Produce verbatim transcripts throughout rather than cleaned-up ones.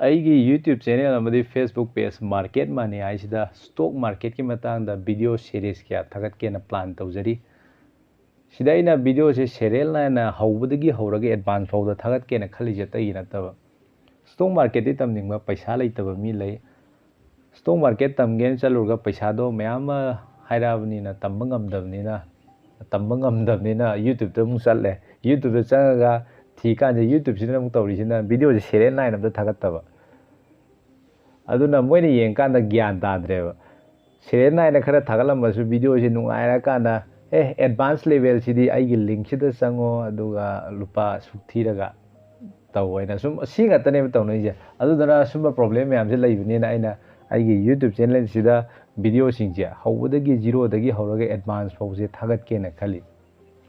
ꯑꯩꯒꯤ YouTube channel ꯑꯃꯗꯤ Facebook page Market Mania ꯍꯥꯏꯁꯤꯗ stock marketꯀꯤ ꯃꯇꯥꯡꯗ video series ꯀꯌꯥ ꯊꯥꯒꯠꯀꯦꯅ plan ꯇꯧꯖꯔꯤ꯫ ꯁꯤꯗ ꯑꯩꯅ videoꯁꯦ serial ꯅꯥꯏꯅ ꯍꯧꯕꯗꯒꯤ ꯍꯧꯔꯒ advance ꯐꯥꯎꯗ ꯊꯥꯒꯠꯀꯦꯅ ꯈꯜꯂꯤꯁꯦ ꯑꯇꯩꯒꯤ ꯅꯠꯇꯕ, stock marketꯇꯤ ꯇꯝꯅꯤꯡꯕ ꯄꯩꯁꯥ ꯂꯩꯇꯕ ꯃꯤ ꯂꯩ꯫ Stock market ꯇꯝꯒꯦꯅ ꯆꯠꯂꯨꯔꯒ ꯄꯩꯁꯥꯗꯣ ꯃꯌꯥꯝ ꯑꯃ ꯍꯥꯏꯔꯛꯑꯕꯅꯤꯅ ꯇꯝꯕ ꯉꯝꯗꯕꯅꯤꯅ, ꯇꯝꯕ ꯉꯝꯗꯕꯅꯤꯅ YouTubeꯇ ꯑꯃꯨꯛ ꯆꯠꯂꯦ꯫ YouTubeꯇ ꯆꯪꯉꯒ ꯊꯤꯀꯥꯟꯁꯦ YouTubeꯁꯤꯅ ꯑꯃꯨꯛ ꯇꯧꯔꯤꯁꯤꯅ videoꯁꯦ serial ꯅꯥꯏꯅ ꯑꯝꯇ ꯊꯥꯒꯠꯇꯕ꯫ ꯑꯗꯨꯅ ꯃꯣꯏꯅ ꯌꯦꯡꯀꯥꯟꯗ ꯒ꯭ꯌꯥꯟ ꯇꯥꯗ꯭ꯔꯦꯕ꯫ Serial ꯅꯥꯏꯅ ꯈꯔ ꯊꯥꯒꯠꯂꯝꯃꯁꯨ videoꯁꯦ ꯅꯨꯡꯉꯥꯏꯔꯀꯥꯟꯗ, "ꯑꯦ, advance levelꯁꯤꯗꯤ ꯑꯩꯒꯤ linkꯁꯤꯗ ꯆꯪꯉꯣ, ꯑꯗꯨꯒ ꯂꯨꯄꯥ ꯁꯨꯛ ꯊꯤꯔꯒ ꯇꯧ" ꯍꯥꯏꯅ ꯁꯨꯝ ꯁꯤ ꯉꯥꯛꯇꯅꯦꯕ ꯇꯧꯅꯔꯤꯁꯦ꯫ ꯑꯗꯨꯗꯨꯅ ꯁꯨꯝꯕ problem ꯃꯌꯥꯝꯁꯦ ꯂꯩꯕꯅꯤꯅ ꯑꯩꯅ ꯑꯩꯒꯤ YouTube channelꯁꯤꯗ videoꯁꯤꯡꯁꯦ ꯍꯧꯕꯗꯒꯤ zeroꯗꯒꯤ ꯍꯧꯔꯒ advance ꯐꯥꯎꯁꯦ ꯊꯥꯒꯠꯀꯦꯅ ꯈꯜꯂꯤ꯫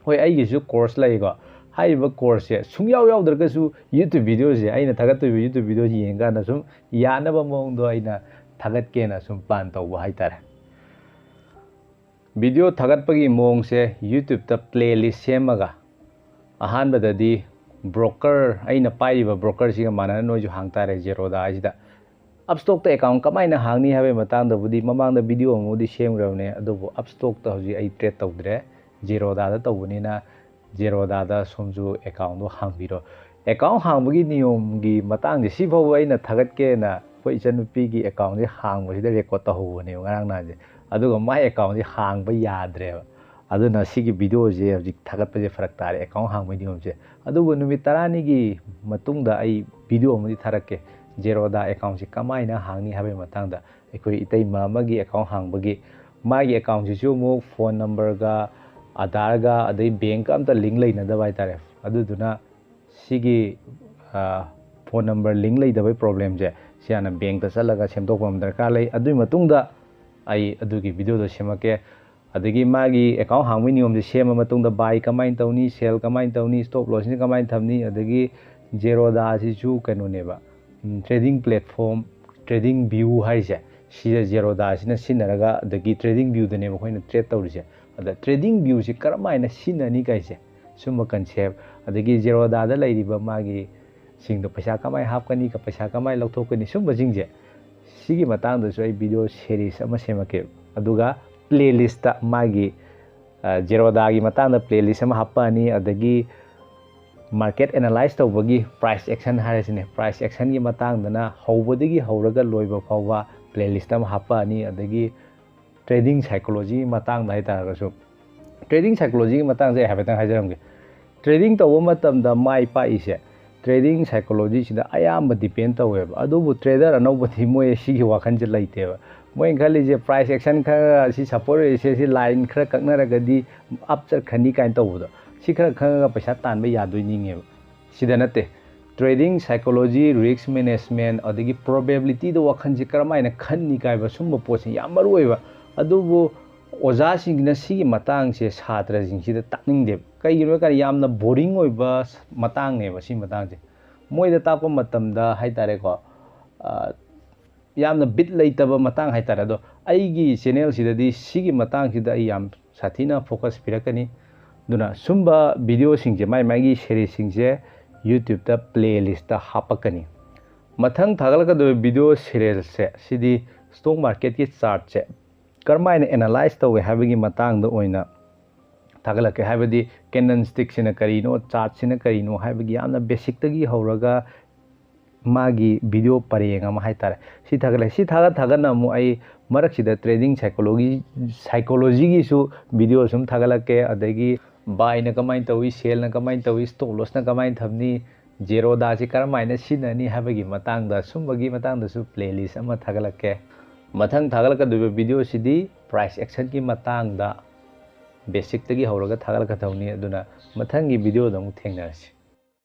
ꯍꯣꯏ, ꯑꯩꯒꯤꯁꯨ course ꯂꯩꯀꯣ꯫ ꯍꯥꯏꯔꯤꯕ courseꯁꯦ ꯁꯨꯡꯌꯥꯎ ꯌꯥꯎꯗ꯭ꯔꯒꯁꯨ YouTube videoꯁꯦ, ꯑꯩꯅ ꯊꯥꯒꯠꯇꯣꯏꯕ YouTube videoꯁꯤ ꯌꯦꯡꯀꯥꯟꯗ ꯁꯨꯝ ꯌꯥꯅꯕ ꯃꯑꯣꯡꯗꯣ ꯑꯩꯅ ꯊꯥꯒꯠꯀꯦꯅ ꯁꯨꯝ plan ꯇꯧꯕ ꯍꯥꯏꯇꯥꯔꯦ꯫ Video ꯊꯥꯒꯠꯄꯒꯤ ꯃꯑꯣꯡꯁꯦ YouTubeꯇ playlist ꯁꯦꯝꯃꯒ ꯑꯍꯥꯟꯕꯗꯗꯤ broker, ꯑꯩꯅ ꯄꯥꯏꯔꯤꯕ brokerꯁꯤꯒ ꯃꯥꯟꯅꯅ ꯅꯣꯏꯁꯨ ꯍꯥꯡ ꯇꯥꯔꯦ Zerodha ꯍꯥꯏꯁꯤꯗ꯫ Upstockꯇ account ꯀꯃꯥꯏꯅ ꯍꯥꯡꯅꯤ ꯍꯥꯏꯕꯒꯤ ꯃꯇꯥꯡꯗꯕꯨꯗꯤ ꯃꯃꯥꯡꯗ video ꯑꯃꯕꯨꯗꯤ ꯁꯦꯝꯈ꯭ꯔꯕꯅꯦ, ꯑꯗꯨꯕꯨ Upstockꯇ ꯍꯧꯖꯤꯛ ꯑꯩ trade ꯇꯧꯗ꯭ꯔꯦ, Zerodhaꯗ ꯇꯧꯕꯅꯤꯅ Zerodhaꯗ ꯁꯣꯝꯁꯨ accountꯗꯣ ꯍꯥꯡꯕꯤꯔꯣ꯫ Account ꯍꯥꯡꯕꯒꯤ ꯅꯤꯌꯣꯝꯒꯤ ꯃꯇꯥꯡꯁꯦ ꯁꯤꯐꯥꯎꯕ ꯑꯩꯅ ꯊꯥꯒꯠꯀꯦꯅ ꯑꯩꯈꯣꯏ ꯏꯆꯟꯅꯨꯄꯤꯒꯤ accountꯁꯦ ꯍꯥꯡꯕꯁꯤꯗ record ꯇꯧꯍꯧꯕꯅꯦꯕ ꯉꯔꯥꯡ ꯅꯍꯥꯟꯁꯦ, ꯑꯗꯨꯒ ꯃꯥꯏ accountꯁꯦ ꯍꯥꯡꯕ ꯌꯥꯗ꯭ꯔꯦꯕ꯫ ꯑꯗꯨꯅ ꯁꯤꯒꯤ videoꯁꯦ ꯍꯧꯖꯤꯛ ꯊꯥꯒꯠꯄꯁꯦ ꯐꯔꯛ ꯇꯥꯔꯦ, account ꯍꯥꯡꯕꯒꯤ ꯅꯤꯌꯣꯝꯁꯦ꯫ ꯑꯗꯨꯕꯨ ꯅꯨꯃꯤꯠ ꯇꯔꯥꯅꯤꯒꯤ ꯃꯇꯨꯡꯗ ꯑꯩ video ꯑꯃꯗꯤ ꯊꯥꯔꯛꯀꯦ, Zerodha accountꯁꯦ ꯀꯃꯥꯏꯅ ꯍꯥꯡꯅꯤ ꯍꯥꯏꯕꯒꯤ ꯃꯇꯥꯡꯗ꯫ ꯑꯩꯈꯣꯏ ꯏꯇꯩꯃ ꯑꯃꯒꯤ account ꯍꯥꯡꯕꯒꯤ, ꯃꯥꯒꯤ accountꯁꯤꯁꯨ ꯑꯃꯨꯛ phone numberꯒ, Aadhaarꯒ, ꯑꯗꯩ bankꯀ ꯑꯝꯇ link ꯂꯩꯅꯗꯕ ꯍꯥꯏꯇꯥꯔꯦ꯫ ꯑꯗꯨꯗꯨꯅ ꯁꯤꯒꯤ phone number link ꯂꯩꯇꯕꯒꯤ problemꯁꯦ ꯁꯤ ꯍꯥꯟꯅ bankꯇ ꯆꯠꯂꯒ ꯁꯦꯝꯗꯣꯛꯄ ꯑꯃ ꯗꯔꯀꯥꯔ ꯂꯩ꯫ ꯑꯗꯨꯒꯤ ꯃꯇꯨꯡꯗ ꯑꯩ ꯑꯗꯨꯒꯤ videoꯗꯣ ꯁꯦꯝꯃꯛꯀꯦ꯫ ꯑꯗꯒꯤ ꯃꯥꯒꯤ account ꯍꯥꯡꯕꯒꯤ ꯅꯤꯌꯣꯝꯁꯦ ꯁꯦꯝꯃ ꯃꯇꯨꯡꯗ buy ꯀꯃꯥꯏꯅ ꯇꯧꯅꯤ, sell ꯀꯃꯥꯏꯅ ꯇꯧꯅꯤ, stop lossꯁꯤꯅ ꯀꯃꯥꯏꯅ ꯊꯝꯅꯤ, ꯑꯗꯒꯤ Zerodhaꯁꯤꯁꯨ ꯀꯩꯅꯣꯅꯦꯕ, trading platform, TradingView ꯍꯥꯏꯔꯤꯁꯦ, ꯁꯤꯗ Zerodhaꯁꯤꯅ ꯁꯤꯖꯤꯟꯅꯔꯒ, ꯑꯗꯒꯤ TradingViewꯗꯅꯦꯕ ꯑꯩꯈꯣꯏꯅ trade ꯇꯧꯔꯤꯁꯦ꯫ ꯑꯗ TradingViewꯁꯤ ꯀꯔꯝ ꯍꯥꯏꯅ ꯁꯤꯖꯤꯟꯅꯅꯤ ꯀꯥꯏꯁꯦ, ꯁꯨꯝꯕ concept, ꯑꯗꯒꯤ Zerodhaꯗ ꯂꯩꯔꯤꯕ ꯃꯥꯒꯤ ꯁꯤꯡꯗꯣ ꯄꯩꯁꯥ ꯀꯃꯥꯏꯅ ꯍꯥꯞꯀꯅꯤ, ꯄꯩꯁꯥ ꯀꯃꯥꯏꯅ ꯂꯧꯊꯣꯛꯀꯅꯤ, ꯁꯨꯝꯕꯁꯤꯡꯁꯦ, ꯁꯤꯒꯤ ꯃꯇꯥꯡꯗꯁꯨ ꯑꯩ video series ꯑꯃ ꯁꯦꯝꯃꯛꯀꯦ꯫ ꯑꯗꯨꯒ playlistꯇ ꯃꯥꯒꯤ, ꯑ, Zerodhaꯒꯤ ꯃꯇꯥꯡꯗ playlist ꯑꯃ ꯍꯥꯞꯄꯛꯑꯅꯤ, ꯑꯗꯒꯤ market analyze ꯇꯧꯕꯒꯤ price action ꯍꯥꯏꯔꯁꯤꯅꯦ, price actionꯒꯤ ꯃꯇꯥꯡꯗꯅ ꯍꯧꯕꯗꯒꯤ ꯍꯧꯔꯒ ꯂꯣꯏꯕ ꯐꯥꯎꯕ playlist ꯑꯃ ꯍꯥꯞꯄꯛꯑꯅꯤ, ꯑꯗꯒꯤ trading psychology ꯃꯇꯥꯡꯗ ꯍꯥꯏꯇꯥꯔꯒꯁꯨ, trading psychologyꯒꯤ ꯃꯇꯥꯡꯁꯦ ꯑꯩ ꯍꯥꯏꯐꯦꯠꯇꯪ ꯍꯥꯏꯖꯔꯝꯒꯦ꯫ Trading ꯇꯧꯕ ꯃꯇꯝꯗ ꯃꯥꯏ ꯄꯥꯛꯏꯁꯦ trading psychologyꯁꯤꯗ ꯑꯌꯥꯝꯕ depend ꯇꯧꯋꯦꯕ꯫ ꯑꯗꯨꯕꯨ trader ꯑꯅꯧꯕꯗꯤ ꯃꯣꯏ ꯁꯤꯒꯤ ꯋꯥꯈꯜꯁꯦ ꯂꯩꯇꯦꯕ꯫ ꯃꯣꯏꯅ ꯈꯜꯂꯤꯁꯦ price action ꯈꯔ, ꯁꯤ support area ꯁꯦ, ꯁꯤ line ꯈꯔ ꯀꯛꯅꯔꯒꯗꯤ up ꯆꯠꯈ꯭ꯔꯅꯤ ꯀꯥꯏꯅ ꯇꯧꯕꯗꯣ, ꯁꯤ ꯈꯔ ꯈꯪꯉꯒ ꯄꯩꯁꯥ ꯇꯥꯟꯕ ꯌꯥꯗꯣꯏ ꯅꯤꯡꯉꯦꯕ꯫ ꯁꯤꯗ ꯅꯠꯇꯦ꯫ Trading psychology, risk management, ꯑꯗꯒꯤ probabilityꯗ ꯋꯥꯈꯜꯁꯦ ꯀꯔꯝꯍꯥꯏꯅ ꯈꯟꯅꯤ ꯀꯥꯏꯕ, ꯁꯨꯝꯕ ꯄꯣꯠꯁꯦ ꯌꯥꯝ ꯃꯔꯨ ꯑꯣꯏꯕ꯫ ꯑꯗꯨꯕꯨ ꯑꯣꯖꯥꯁꯤꯡꯁꯤꯅ ꯁꯤꯒꯤ ꯃꯇꯥꯡꯁꯦ ꯁꯥꯇ꯭ꯔꯁꯤꯡꯁꯤꯗ ꯇꯥꯛꯅꯤꯡꯗꯦꯕ꯫ ꯀꯩꯒꯤꯅꯣ ꯍꯥꯏ ꯀꯥꯟꯗ ꯌꯥꯝꯅ boring ꯑꯣꯏꯕ ꯃꯇꯥꯡꯅꯦꯕ ꯁꯤ ꯃꯇꯥꯡꯁꯦ꯫ ꯃꯣꯏꯗ ꯇꯥꯛꯄ ꯃꯇꯝꯗ ꯍꯥꯏꯇꯥꯔꯦꯀꯣ, ꯑ, ꯌꯥꯝꯅ bit ꯂꯩꯇꯕ ꯃꯇꯥꯡ ꯍꯥꯏꯇꯥꯔꯦ꯫ ꯑꯗꯣ ꯑꯩꯒꯤ channelꯁꯤꯗꯗꯤ ꯁꯤꯒꯤ ꯃꯇꯥꯡꯁꯤꯗ ꯑꯩ ꯌꯥꯝ ꯁꯥꯊꯤꯅ focus ꯄꯤꯔꯛꯀꯅꯤ꯫ ꯑꯗꯨꯅ ꯁꯨꯝꯕ videoꯁꯤꯡꯁꯦ, ꯃꯥꯏ ꯃꯥꯏꯒꯤ seriesꯁꯤꯡꯁꯦ YouTubeꯇ playlistꯇ ꯍꯥꯞꯄꯛꯀꯅꯤ꯫ ꯃꯊꯪ ꯊꯥꯒꯠꯂꯛꯀꯗꯧꯔꯤꯕ video seriesꯁꯦ ꯁꯤꯗꯤ stock marketꯀꯤ chartꯁꯦ ꯀꯔꯝꯍꯥꯏꯅ analyze ꯇꯧꯋꯦ ꯍꯥꯏꯕꯒꯤ ꯃꯇꯥꯡꯗ ꯑꯣꯏꯅ ꯊꯥꯒꯠꯂꯛꯀꯦ꯫ ꯍꯥꯏꯕꯗꯤ candlestickꯁꯤꯅ ꯀꯔꯤꯅꯣ, chartꯁꯤꯅ ꯀꯔꯤꯅꯣ ꯍꯥꯏꯕꯒꯤ ꯌꯥꯝꯅ basicꯇꯒꯤ ꯍꯧꯔꯒ ꯃꯥꯒꯤ video ꯄꯔꯦꯡ ꯑꯃ ꯍꯥꯏꯇꯥꯔꯦ, ꯁꯤ ꯊꯥꯒꯠꯂꯦ꯫ ꯁꯤ ꯊꯥꯒꯠ ꯊꯥꯒꯠꯅ ꯑꯃꯨꯛ ꯑꯩ ꯃꯔꯛꯁꯤꯗ trading psychology, psychologyꯒꯤꯁꯨ video ꯁꯨꯝ ꯊꯥꯒꯠꯂꯛꯀꯦ, ꯑꯗꯒꯤ buyꯅ ꯀꯃꯥꯏꯅ ꯇꯧꯏ, sellꯅ ꯀꯃꯥꯏꯅ ꯇꯧꯏ, stop lossꯅ ꯀꯃꯥꯏꯅ ꯊꯝꯅꯤ, Zerodhaꯁꯤ ꯀꯔꯝꯍꯥꯏꯅ ꯁꯤꯖꯤꯟꯅꯅꯤ ꯍꯥꯏꯕꯒꯤ ꯃꯇꯥꯡꯗ, ꯁꯨꯝꯕꯒꯤ ꯃꯇꯥꯡꯗꯁꯨ playlist ꯑꯃ ꯊꯥꯒꯠꯂꯛꯀꯦ꯫ ꯃꯊꯪ ꯊꯥꯒꯠꯂꯛꯀꯗꯧꯔꯤꯕ videoꯁꯤꯗꯤ price actionꯒꯤ ꯃꯇꯥꯡꯗ basicꯇꯒꯤ ꯍꯧꯔꯒ ꯊꯥꯒꯠꯂꯛꯀꯗꯧꯅꯤ꯫ ꯑꯗꯨꯅ ꯃꯊꯪꯒꯤ videoꯗ ꯑꯃꯨꯛ ꯊꯦꯡꯅꯔꯁꯤ꯫